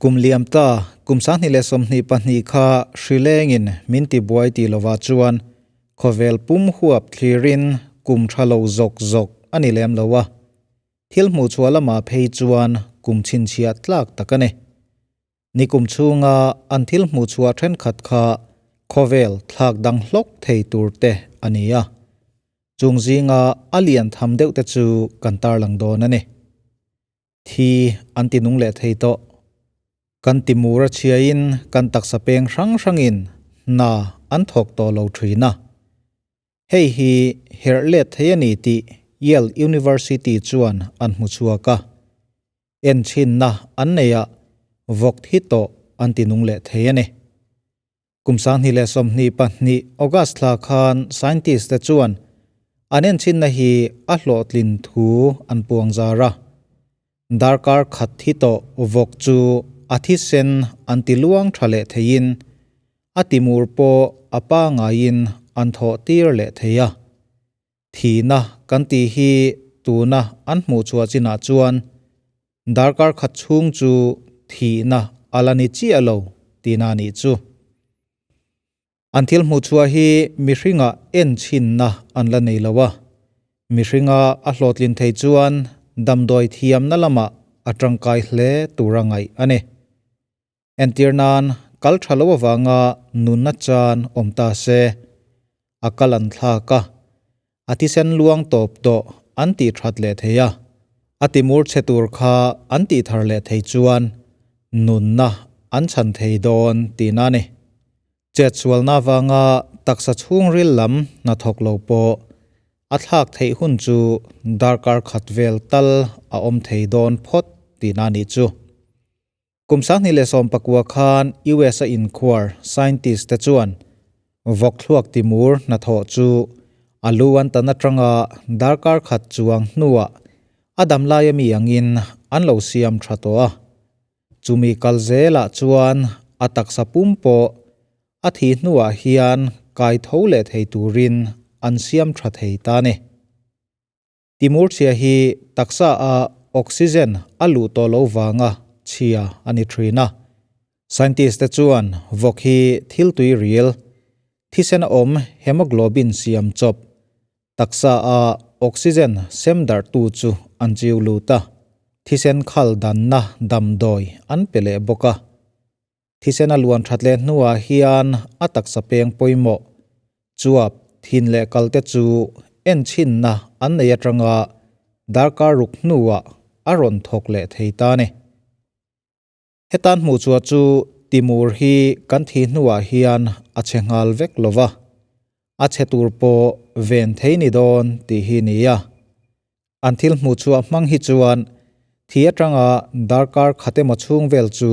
Kum liam ta kum 2022 kha hrilengin min tibuai ti lova chuan khawvel pum huap thlirin kum tha lo zawk zawk a ni lem lo a. Thil hmuh chhuah lamah phei chuan kum chhinchhiah tlak tak a ni. Nikum chhunga an thil hmuh chhuah thenkhat kha khawvel thlak dang hlawk thei tur te a ni a. Chung zinga a lian tham deuh te chu kan tarlang dawn a ni. Thi an ti nung leh thei tawh. Kan ti mur a chhiain kan taksa peng hrang hrangin hna an thawk tawh lo thin a. Hei hi herh let thei a ni tih Yale University chuan an hmu chhuak a. Enchhinna an neih ah vawk thi tawh an ti nung leh thei a ni. Kum 2022 August thla khan scientist te chuan an enchhinna hi a hlawhtlin thu an puang zar a. Darkar khat thi tawh vawk chu a thisen an ti luang tha leh theiin a timur pawh a pangaiin an thawh tir leh thei a. Thihna kan tih hi tuna an hmuh chhuah chinah chuan darkar khat chhung chu thihna a la ni chiah lo tihna a nih chu. An thil hmuh chhuah hi mihringah enchhinna an la nei lo a, mihringa a hlawhtlin thei chuan damdawi thiamna lamah a tangkai hle tura ngaih a ni. Entir nan kal tha lo avanga nunna chan awm ta se, a kal an thlak a, a thisen luang tawp tawh an tih that leh thei a, a timur chhe tur kha an tih thar leh thei chuan nunna an chhan thei dawn tihna a ni. Chetsualna avanga taksa chhungril lam hnathawk lo pawh a thlak theih hun chu darkar khat vel tal a awm thei dawn phawt tihna a nih chu. Kum 2019 khan US a inkhuar scientist te chuan vawk thluak timur hnathawh chu a lu an tan atanga darkar khat chuang hnuah a dam laia mi angin an lo siam tha tawh a. Chumi kal zelah chuan a taksa pum pawh a thih hnuah hian kai tho leh thei turin an siam tha thei ta a ni. Timur chhia hi taksa a oxygen a luh tawh loh vanga chhia a ni thin a. Scientist te chuan vawk hi thil tui ril, thisen a awm hemoglobin siam chawp, taksa a oxygen sem darh tu chu an chiu lut a, thisen khal danna damdawi an pe leh bawk a. Thisen a luan that leh hnuah hian a taksa peng pawimawh, chuap, thin leh kal te chu enchhinna an nei atanga darkar ruk hnuah a rawn thawk leh thei ta a ni. Hetan hmuhchhuah chu Timur hi kan thih hnuah hian a chhe nghal vek lo va, a chhe tur pawh ven thei ni dawn tih hi ni a. An thil hmuh chhuah hmang hi chuan thi atanga darkar khat emaw chhung vel chu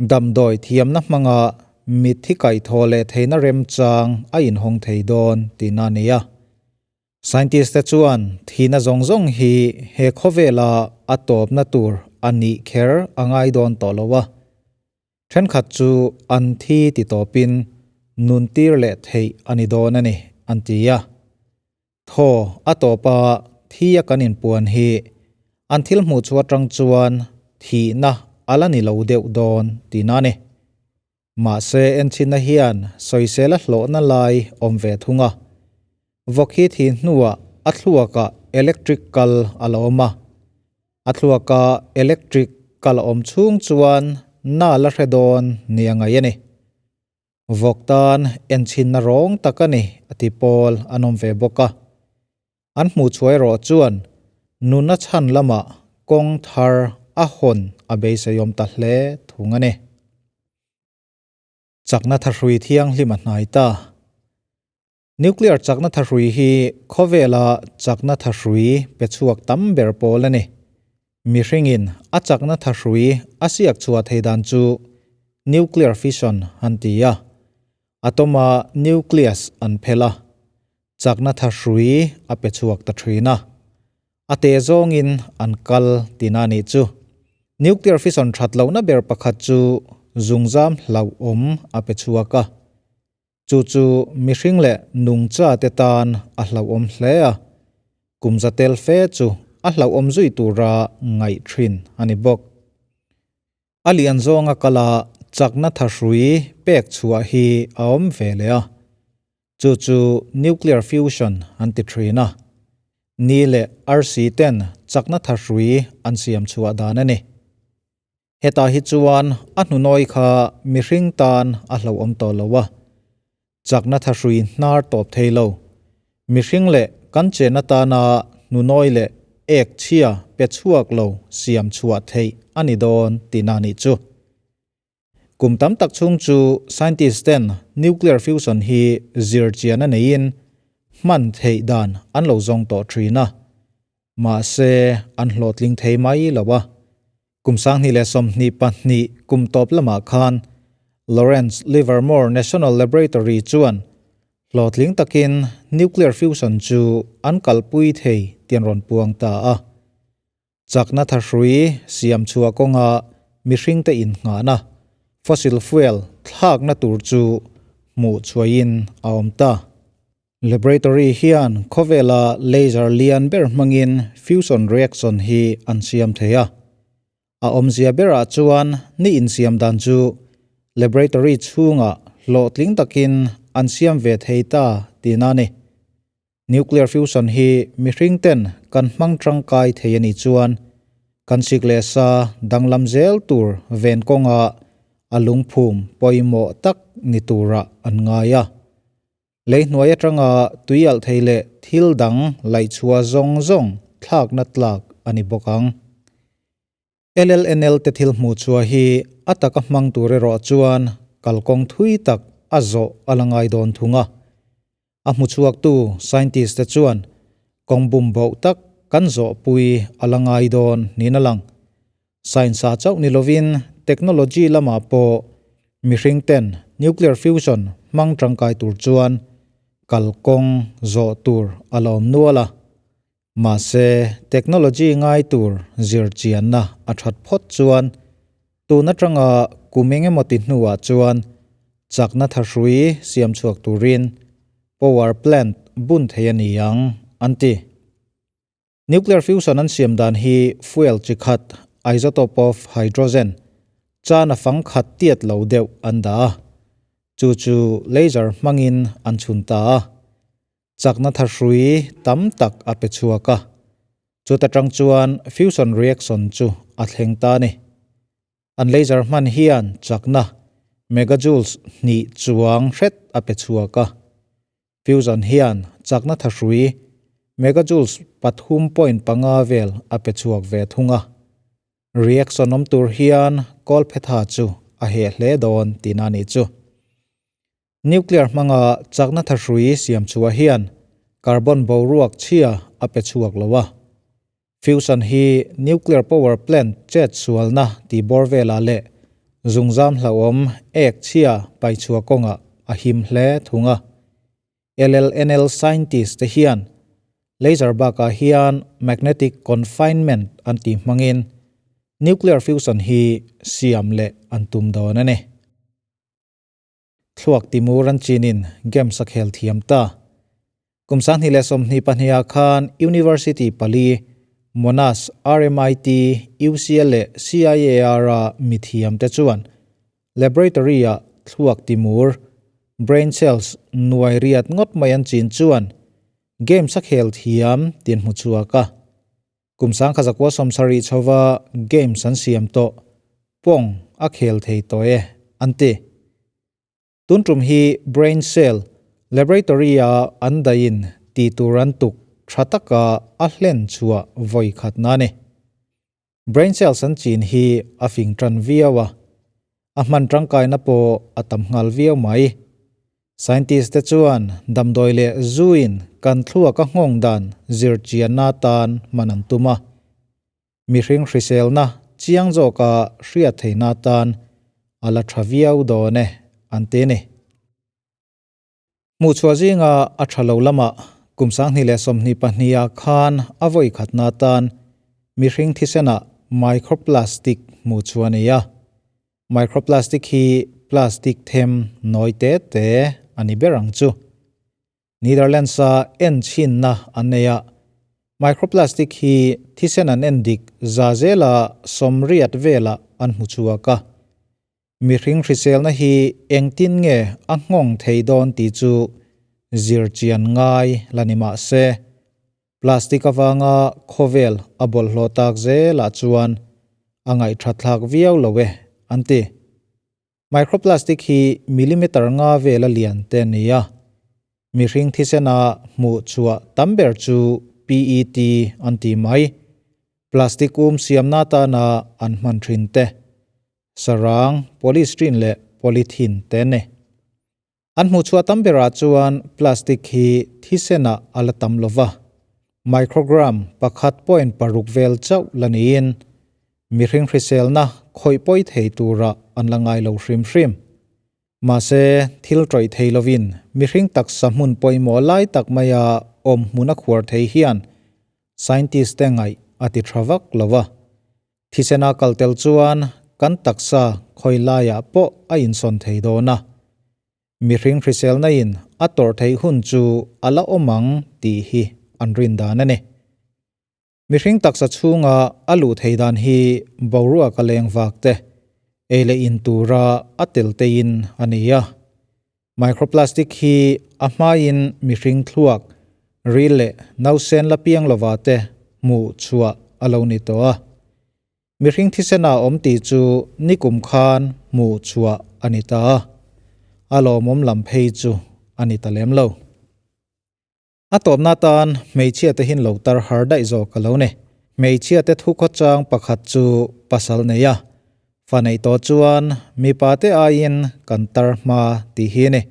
damdawi thiamna hmanga mitthi kaihthawh leh theihna remchang a inhawng thei dawn tihna a ni a. Scientist te chuan thihna zawng zawng hi he khawvela a tawpna tur a nih kher a ngai dawn tawh lo a. Thenkhat chu an thi ti tawpin nun tir leh theih a ni dawn a ni, an ti a. Thaw a tawp a, thi a kan inpuan hi an thil hmuh chu atang chuan thihna a la ni lo deuh dawn tihna a ni. Mahse enchhinna hian sawisel a hlawhna lai awm ve thung a. Vawk hi thih hnuah a thluakah electric kal a la awm a. A thluaka electric kal a awm chhung chuan na la hre dawn ni a ngaih a ni. Vawk tan enchhinna rawng tak a ni a ti pawl an awm ve bawk a. An hmuh chhuah erawh chuan nunna chhan lamah kawng thar a hawn a beiseiawm ta hle thung a ni. Chakna thahrui thianghlim a hnai ta. Nuclear chakna thahrui hi khawvela chakna thahrui pe chhuak tam ber pawl a ni. Mihringin a chakna thahrui a siak chhuah thei dan chu nuclear fission an ti a. Atom-a nucleus an phel a, chakna thahrui a pe chhuak ta thin a. A te zawngin an kal tihna a nih chu. Nuclear fission that lohna ber pakhat chu zungzam hlauhawm a pe chhuak a. Chu chu mihring leh nungcha te tan a hlauhawm hle a, kum za tel fe chu a hlauhawm zui tura ngaih thin a ni bawk. A lian zawnga kala chakna thahrui pek chhuah hi a awm ve leh a, chu chu nuclear fusion an ti thin a. Ni leh arsi ten chakna thahrui an siam chhuah dan a ni. Hetah hi chuan a hnunawi kha mihring tan a hlauhawm tawh lo a, chakna thahrui hnar tawp thei lo. Mihring leh kan chen atana hnunawi leh ek chhia pe chhuak lo siam chhuah theih a ni dawn tihna a nih chu. Kum tam tak chhung chu scientist ten nuclear fusion hi zir chian a neiin hman theih dan an lo zawng tawh thin a, mahse an hlawhtling thei mai lo a. Kum 2022 kum tawp lamah khan Lawrence Livermore National Laboratory chuan hlawhtling takin nuclear fusion chu an kalpui thei tih an rawn puang ta a. Chakna thahrui siam chhuah kawnga mihringte innghahna fossil fuel thlakna tur chu hmuh chhuahin a awm ta. Laboratory hian khawvela laser lian ber hmangin fusion reaction hi an siam thei a. A awmzia berah chuan ni insiam dan chu laboratory chhungah hlawhtling takin an siam ve thei ta tihna a ni. Nuclear fusion hi mihring ten kan hmang tangkai thei a nih chuan kan sik leh sa danglam zel tur ven kawnga a lungphum pawimawh tak ni turah an ngai a. Lei hnuai atanga tui alh thei leh thil dang laihchhuah zawng zawng thlakna tlak a ni bawk ang. LLNL te thil hmuh chhuah hi a taka hmang tur erawh chuan kalkawng thui tak a zawh a la ngai dawn thung a. A hmuchhuaktu scientist te chuan kawng bum boh tak kan zawhpui a la ngai dawn niin a lang. Science ah chauh ni lovin technology lamah pawh mihring ten nuclear fusion hmang tangkai tur chuan kalkawng zawh tur a la awm nual a. Mahse, technology ngai tur zir chianna a that phawt chuan tun atanga kum eng emaw ti hnuah chuan chakna thahrui siam chhuak turin power plant bun thei a ni ang, an ti. Nuclear fusion an siam dan hi fuel chi khat, isotope of hydrogen, chan a fang khat tiat lo deuh an dah a, chu chu laser hmangin an chhun ta a, chakna thahrui tam tak a pe chhuak a, chuta tang chuan fusion reaction chu a thleng ta a ni. An laser hman hian chakna megajoules hnih chuang hret a pe chhuak a. Fusion hian chakna thahrui megajoules 3.5 vel a pe chhuak ve thung a. Reaction awm tur hian kawlphetha chu a heh hle dawn tihna a nih chu. Nuclear hmanga chakna thahrui siam chhuah hian carbon boruak chhia a pe chhuak lo a. Fusion hi nuclear power plant chet sualna tih bawr velah leh zungzam hlauhawm ek chhia paichhuah kawngah a him hle thung a. LLNL scientist te hian laser bakah hian magnetic confinement an tih hmangin nuclear fusion hi siam leh an tum dawn a ni. Thluak Timur an chinin games a khel thiam ta. Kum 2022 ah khan University pali, Monash, RMIT, UCL leh CIAR a mithiam te chuan laboratory ah thluak timur, brain cells, nuai riat ngawt mai an chin chuan games a khel thiam tih an hmu chhuak a. Kum 1970 chhova games an siam tawh pawng a khel thei tawh e, an ti. Tun tum hi brain cell laboratory-a an dahin tih tur an tuk tha taka a hlen chhuah vawi khatna a ni. Brain cells an chin hi a fing tan viau a, a hman tangkaina pawh a tam nghal viau mai. Scientist te chuan damdawi leh zuin kan thluak a nghawng dan zir chianna tan hman an tum a. Mihring hriselna chiang zawka hriat theihna tan a la tha viau dawn e, an ti a ni. Hmuhchhuah zinga a tha lo lamah kum 2022 ah khan a vawi khatna tan mihring thisenah microplastic hmuhchhuah a ni a. Microplastic hi plastic them nawi te te a ni ber ang chu. Netherlands-a en chhinna an nei a, microplastic hi thisen an en dik za zela sawmriat velah an hmu chhuak a. Mihring hriselna hi engtin nge a nghawng thei dawn tih chu zir chian ngai la ni mah se, plastic avanga khawvel a bawlhhlawh tak zelah chuan a ngaihthatthlak viau lo e, an ti. Microplastic hi millimeter nga vela lian te a ni a, mihring thisena hmuh chhuah tam ber chu PET an ti mai. Plastic um siamna atana an hman thin te, sarang, polystyrene leh polythene te a ni. An hmuh chhuah tam berah chuan plastic hi thisenah a la tam lo va, microgram 1.6 vel chauh la niin mihring hriselna khawih pawi thei turah an la ngai lo hrim hrim. Mahse, thil tawih thei lovin mihring taksa hmun pawimawh lai tak maia awm hmun a khuar thei hian scientist te ngaih a ti tha vak lo va. Thisena kal tel chuan kan taksa khawi laiah pawh a insawn thei dawn a. Mihring hriselna in a tawrh theih hun chu a la awm ang tih hi an rin dan a ni. Mihring taksa chhunga a luh thei dan hi boruak a leng vak te, ei leh in tura a tel teiin a ni a. Microplastic hi a hmaiin mihring thluak, ril leh nausen la piang lova te hmuh chhuah a lo ni tawh a. Mihring thisena awm tih chu nikum khan hmuh chhuah a ni ta a, a lawmawm lam phei chu a ni ta lem lo. A tawpna atan hmeichhia te hin lo tar har daih zawk a lo ni. Hmeichhia te thu khawchang pakhat chu pasal nei a, fa neih tawh chuan mipa te aiin kan tar hma tih hi a ni.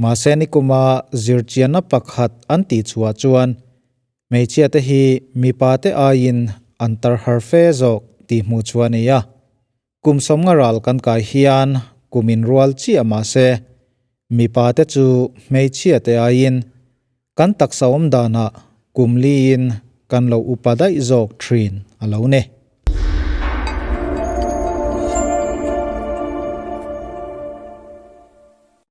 Mahse nikuma zirchianna pakhat an tih chhuah chuan hmeichhia te hi mipa te aiin an tar har fe zawk tih hmuh chhuah a ni a. Kum sawmnga ral kan kai hian kum in rual chiah mahse mipa te chu hmeichhia te aiin kan taksa awm danah kum liin kan lo upa daih zawk thin a lo ni.